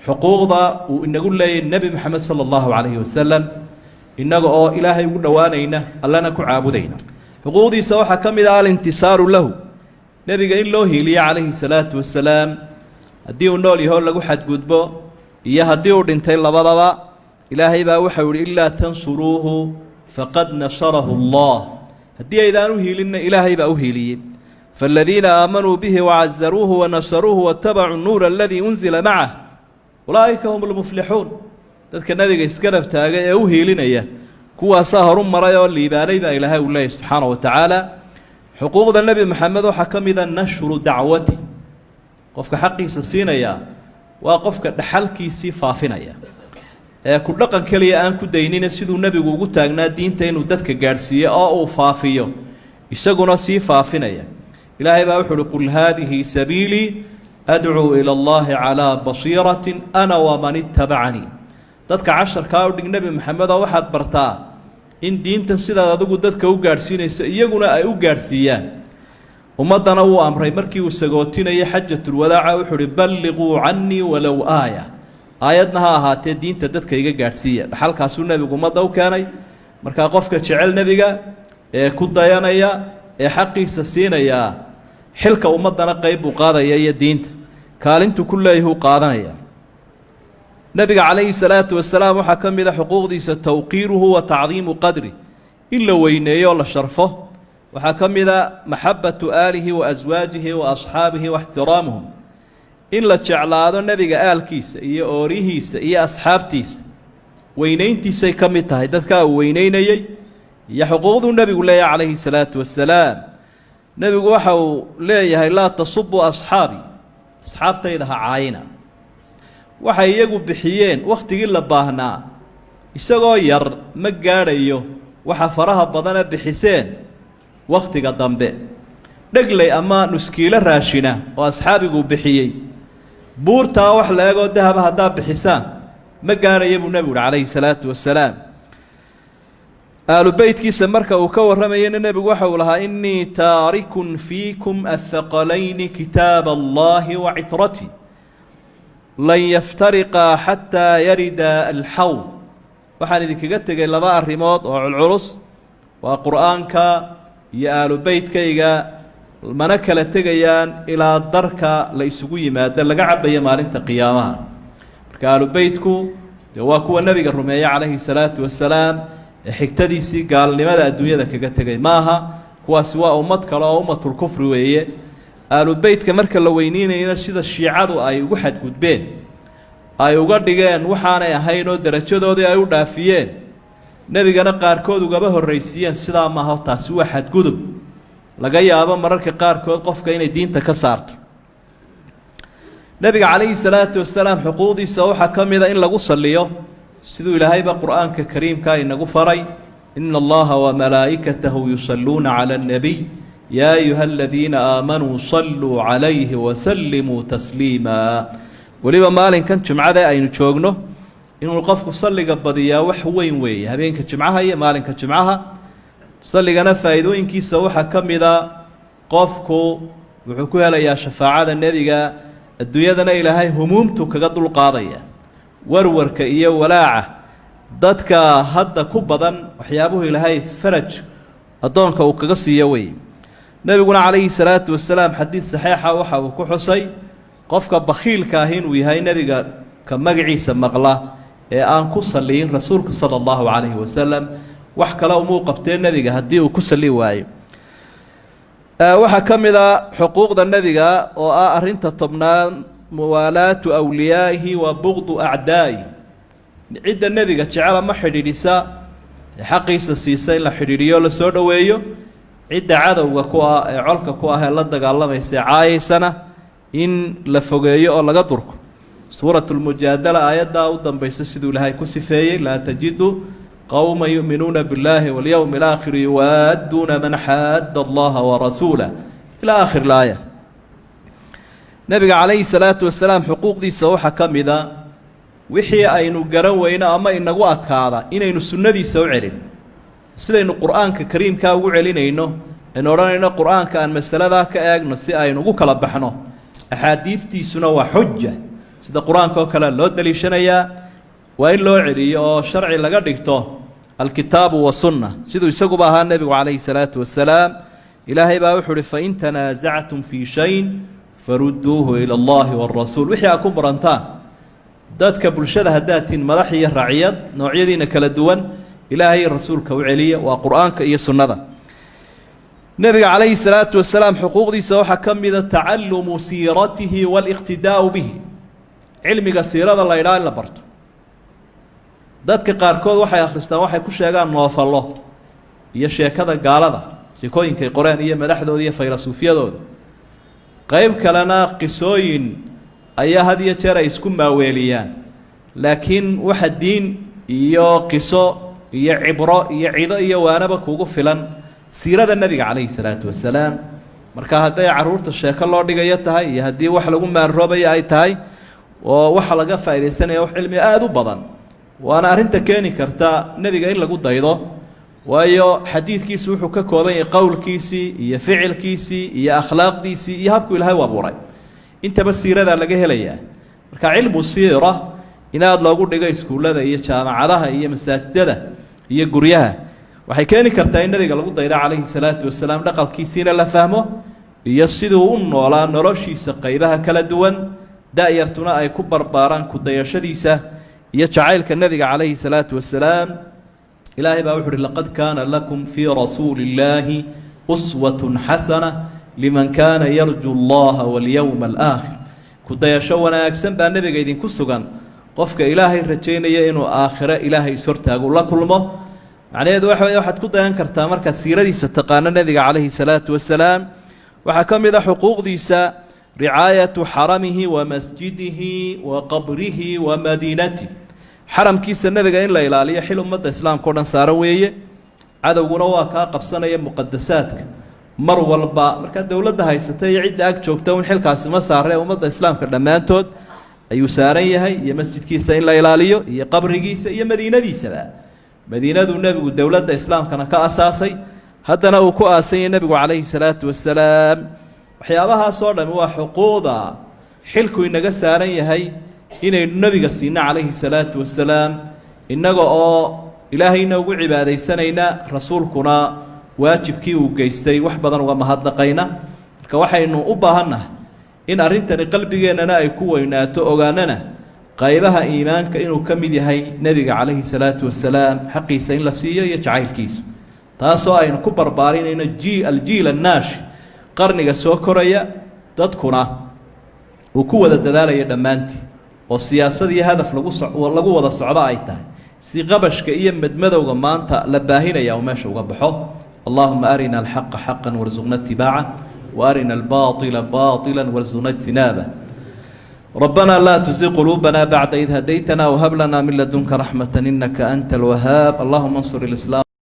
Xuquuqda uu inagu leeyahy Nebi Moxamed sala allahu calayhi wasalam, innaga oo Ilaahay ugu dhowaanayna, Allana ku caabudayna, xuquuqdiisa waxaa ka mid ah alintisaaru lahu, nebiga in loo hiiliyo calayhi salaatu wasalaam, haddii uu nool yahoo lagu xadgudbo iyo haddii uu dhintay labadaba. Ilaahay baa waxau ihi: "Ilaa tansuruuhu faqad nasarahu Allah." Haddii aydaan u hiilinna, Ilaahay baa u hiiliyey. "Faaladiina aamanuu bihi wacazaruuhu wanasaruuhu watabacuu nuura aladii unzila macah ulaa'ika hum lmuflixuun." Dadka nebiga isgarab taagay ee u hiilinaya, kuwaasaa horu maray oo liibaanay, baa Ilaahay uu leeyahy subxaana wa tacaala. Xuquuqda Nebi Moxamed waxaa ka mida nashru dacwati. Qofka xaqiisa siinaya waa qofka dhaxalkiisii faafinaya, ee ku dhaqan keliya aan ku daynina, siduu nebigu ugu taagnaa diinta inuu dadka gaadhsiiyo oo uu faafiyo, isaguna sii faafinaya. Ilaahay baa wuxu uhi: "Qul haadihi sabiilii adcuu ila Allahi calaa basiiratin ana waman ittabacanii." Dadka casharkaa u dhig, Nebi Maxamedoo, waxaad bartaa in diintan sidaad adigu dadka u gaadhsiinayso iyaguna ay u gaadhsiiyaan. Ummaddana wuu amray markii uu sagootinayay xajatulwadaaca. Wuxuu uhi: "Balliquu cannii walow aaya." Aayadna ha ahaatee, diinta dadka iga gaadhsiiya. Dhaxalkaasuu nebigu ummadda u keenay. Markaa qofka jecel nebiga ee ku dayanaya ee xaqiisa siinayaa, xilka ummaddana qeyb buu qaadaya iyo diinta kaalintuu ku leeyahuu qaadanaya. Nebiga calayhi salaatu wasalaam waxaa ka mid a xuquuqdiisa tawqiiruhu wa tacdiimu qadri, in la weyneeyo o la sharfo. Waxaa ka mid a maxabatu aalihi wa aswaajihi wa asxaabihi wa ixtiraamuhum, in la jeclaado nebiga aalkiisa iyo oorihiisa iyo asxaabtiisa. Weynayntiisay ka mid tahay dadkaa uu weyneynayey iyo xuquuqduu nebigu leeyahay calayhi salaatu wasalaam. Nebigu waxa uu leeyahay: "Laa tasubuu asxaabii." Asxaabtayda ha caayina. Waxay iyagu bixiyeen wakhtigii la baahnaa, isagoo yar ma gaadhayo waxa faraha badane bixiseen wakhtiga dambe. Dhegley ama nuskiilo raashina oo asxaabigu bixiyey, buurtaa wax la egoo dahaba haddaad bixisaan, ma gaadhaya, buu nebigu uhi calayhi salaatu wasalaam. Aalu beytkiisa marka uu ka warramayana, nebigu waxa uu lahaa: "Innii taarikun fiikum athaqalayni, kitaab Allahi wa citratii, lan yaftariqaa xataa yarida alxawd." Waxaan idinkaga tegay laba arrimood oo culculus, waa Qur'aanka iyo aalu beytkayga, mana kala tegayaan ilaa darka la isugu yimaado laga cabayo maalinta qiyaamaha. Marka aalu beytku dee waa kuwa nebiga rumeeye calayhi salaatu wasalaam, ee xigtadiisii gaalnimada adduunyada kaga tegay maaha. Kuwaasi waa ummad kale oo ummatulkufri weeye. Aalu beytka marka la weyniinayna, sida Shiicadu ay ugu xadgudbeen, ay uga dhigeen waxaanay ahayn oo derajadoodii ay u dhaafiyeen, nebigana qaarkood ugaba horraysiiyeen, sidaa maaha. Taasi waa xadgudub laga yaabo mararka qaarkood qofka inay diinta ka saarto. Nebiga calayhi salaatu wasalaam xuquuqdiisa waxaa ka mida in lagu saliyo, siduu Ilaahayba Qur-aanka kariimka inagu faray: "Ina Allaha wamalaa'ikatahu yusalluuna cala annabiy yaa ayuha aladiina aamanuu saluu calayhi wasallimuu tasliima." Weliba maalinkan jimcada aynu joogno inuu qofku salliga badiyaa wax weyn weeye, habeenka jimcaha iyo maalinka jimcaha. Salligana faa'iidooyinkiisa waxaa ka mida qofku wuxuu ku helayaa shafaacada nebiga, adduunyadana Ilaahay humuumtu kaga dulqaadaya, warwarka iyo walaaca dadka hadda ku badan, waxyaabuhu Ilaahay faraj addoonka uu kaga siiyo wey. Nebiguna calayhi salaatu wasalaam xadiid saxiixa waxa uu ku xusay qofka bakhiilka ah inuu yahay nebiga ka magaciisa maqla ee aan ku saliyin rasuulka sala allahu calayhi wasalam. Wax kale umuu qabtee nebiga haddii uu ku sali waayo. Waxaa ka mid a xuquuqda nebiga oo ah arrinta 10aad muwaalaatu awliyaa'ihi wa bugdu acdaa'ihi. Cidda nebiga jecela ma xidhiidhisa ee xaqiisa siisa in la xidhiidhiyo, la soo dhoweeyo. Cidda cadowga ku ah ee colka ku ah ee la dagaalamaysa ee caayaysana in la fogeeyo oo laga durko. Suurat Lmujaadala aayaddaa u dambaysa siduu Ilaahay ku sifeeyey: "Laa tajidu qowma yu'minuuna biاllahi walyowmi alaakhiri yuwaadduuna man xaadda Allaha warasuulah, ilaa aakhir laaya. Nebiga calayhi salaatu wasalaam xuquuqdiisa waxaa ka mida wixii aynu garan weyno ama inagu adkaada inaynu sunnadiisa u celin, sidaynu Qur-aanka kariimkaa ugu celinayno, aynu odhanayno Qur-aanka aan masaladaa ka eegno si aynu ugu kala baxno. Axaadiidtiisuna waa xuja. Sida qur-aanka oo kale loo daliishanayaa. Waa in loo celiyo oo sharci laga dhigto alkitaabu wasunna, siduu isaguba ahaa nebigu calayhi salaatu wasalaam. Ilaahay baa wuxuu uhi: "Fain tanaasactum fii shayin farudduuhu ila allahi waarasuul." Wixii aad ku murantaan dadka bulshada haddaad tihiin, madax iyo raciyad, noocyadiina kala duwan, Ilaahay rasuulka u celiya, waa qur-aanka iyo sunnada. Nebiga calayhi salaatu wasalaam xuquuqdiisa waxaa ka mida tacalumu siiratihi waaliqtidaa'u bihi, cilmiga siirada la idhaha in la barto. Dadka qaarkood waxay akhristaan waxay ku sheegaan noofallo iyo sheekada gaalada, sheekooyinkay qoreen iyo madaxdooda iyo faylasuufyadooda. Qeyb kalena qisooyin ayaa had iyo jeer ay isku maaweeliyaan, laakiin waxa diin iyo qiso iyo cibro iyo cido iyo waanaba kugu filan siirada nebiga calayhi salaatu wasalaam. Marka hadday caruurta sheeko loo dhigayo tahay iyo haddii wax lagu maanroobaya ay tahay oo waxa laga faaidaysanaya wax cilmi aada u badan, waana arrinta keeni karta nebiga in lagu daydo, waayo xadiidkiisu wuxuu ka kooban yahay qowlkiisii iyo ficilkiisii iyo akhlaaqdiisii iyo habku Ilaahay u abuuray. Intaba siiradaa laga helayaa. Marka cilmu siira in aada loogu dhigo iskuullada iyo jaamacadaha iyo masaajidada iyo guryaha waxay keeni kartaa in nabiga lagu daydo calayhi salaatu wasalaam, dhaqankiisiina la fahmo iyo siduu u noolaa noloshiisa qeybaha kala duwan, da-yartuna ay ku barbaaraan kudayashadiisa iyo jacaylka nebiga calayhi salaatu wasalaam. Ilaahay baa wuxu uhi: "Laqad kaana lakum fii rasuuli illaahi uswatun xasana liman kaana yarju allaha walyowma alaakhir." Kudayasho wanaagsan baa nebiga idinku sugan qofka Ilaahay rajaynaya inuu aakhire Ilaahay ishortaagu la kulmo. Macnaheedu waxa wey waxaad ku dayan kartaa markaad siiradiisa taqaano nebiga calayhi salaatu wasalaam. Waxaa ka mid a xuquuqdiisa ricaayatu xaramihi wa masjidihi wa qabrihi wa madiinatih. Xaramkiisa nebiga in la ilaaliyo xil ummadda islaamka o dhan saaro weeye. Cadowguna waa kaa qabsanaya muqadasaadka mar walba. Markaa dowladda haysata iyo cidda ag joogta un xilkaasi ma saaree, ummadda islaamka dhammaantood ayuu saaran yahay, iyo masjidkiisa in la ilaaliyo iyo qabrigiisa iyo madiinadiisaba. Madiinaduu nebigu dowladda islaamkana ka asaasay, haddana uu ku aasan yahay nebigu calayhi salaatu wasalaam. Waxyaabahaasoo dhami waa xuquuqda xilku inaga saaran yahay inaynu nebiga siino calayhi salaatu wasalaam, innaga oo Ilaahayna ugu cibaadaysanayna, rasuulkuna waajibkii uu geystay wax badan uga mahadnaqayna. Marka waxaynu u baahannahay in arrintani qalbigeennana ay ku weynaato, ogaanana qaybaha iimaanka inuu ka mid yahay nebiga calayhi salaatu wasalaam xaqiisa in la siiyo iyo jacaylkiisu, taasoo aynu ku barbaarinayno aljiil annaashi, qarniga soo koraya, dadkuna uu ku wada dadaalayo dhammaantii, oo siyaasad iyo hadaf lagu wada socdo ay tahay, si qabashka iyo madmadowga maanta la baahinaya uu meesha uga baxo. Allahuma arina alxaqa xaqa warsuqna itibaaca, waarina albaaطila baaطila warsuqna ijtinaaba. ربنا لا تزغ قلوبنا بعد إذ هديتنا وهب لنا من لدنك رحمة إنك أنت الوهاب. اللهم انصر الإسلام.